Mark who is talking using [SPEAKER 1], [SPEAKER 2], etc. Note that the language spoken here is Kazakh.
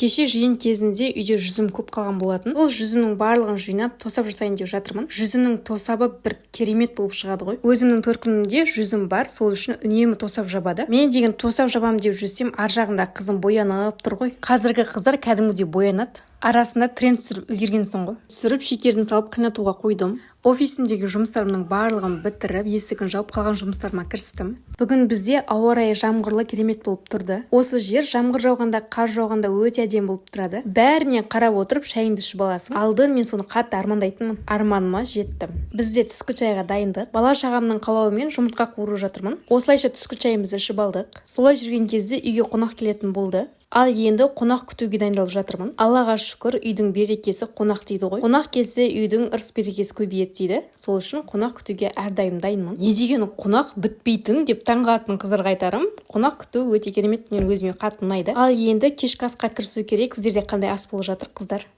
[SPEAKER 1] Кеше жиын кезінде үйде жүзім көп қалған болатын. Ол жүзімнің барлығын жинап, тосап жасайын деп жатырмын. Жүзімнің тосабы бір керемет болып шығады ғой. Өзімнің төркінімде жүзім бар, сол үшін үнемі тосап жабады. Мен деген тосап жабамын деп жүрсем, ар жағында қызым боянып тұр ғой. Қазіргі қыздар кәдімгідей боянады. Арасында тренд түсіріп үлгергенсің ғой. Түсіріп, шекерін салып, қайнатуға қойдым. Офисімдегі жұмыстарымның барлығын бітіріп, есігін жауып, қалған жұмыстарыма кірістім. Бүгін бізде ауа райы жаңбырлы, керемет болып тұрды. Осы жер жаңбыр жауғанда, қар жауғанда өте әдемі болып тұрады. Бәріне қарап отырып, шайыңды ішіп аласың. Алдын мен соны қатты армандайтынмын. Арманыма жеттім. Бізде түскі чайға дайындық. Бала шағамның қалауымен жұмыртқа қуырып жатырмын. Осылайша түскі чайымызды ішіп алдық. Солай жүрген кезде үйге қонақ келетін болды. Ал енді қонақ күтуге дайындалып жатырмын. Аллаға шүкір, үйдің берекесі қонақ дейді ғой. Қонақ келсе, үйдің ырыс берекесі көбейеді дейді. Сол үшін қонақ күтуге әрдайым дайынмын. Не деген қонақ бітпейтін деп таңғалатын қыздарға айтарым: қонақ күту өте керемет, мен өзіме қатты ұнайды. Ал енді кешкі асқа кірісу керек. Сіздерде қандай ас болып жатыр, қыздар?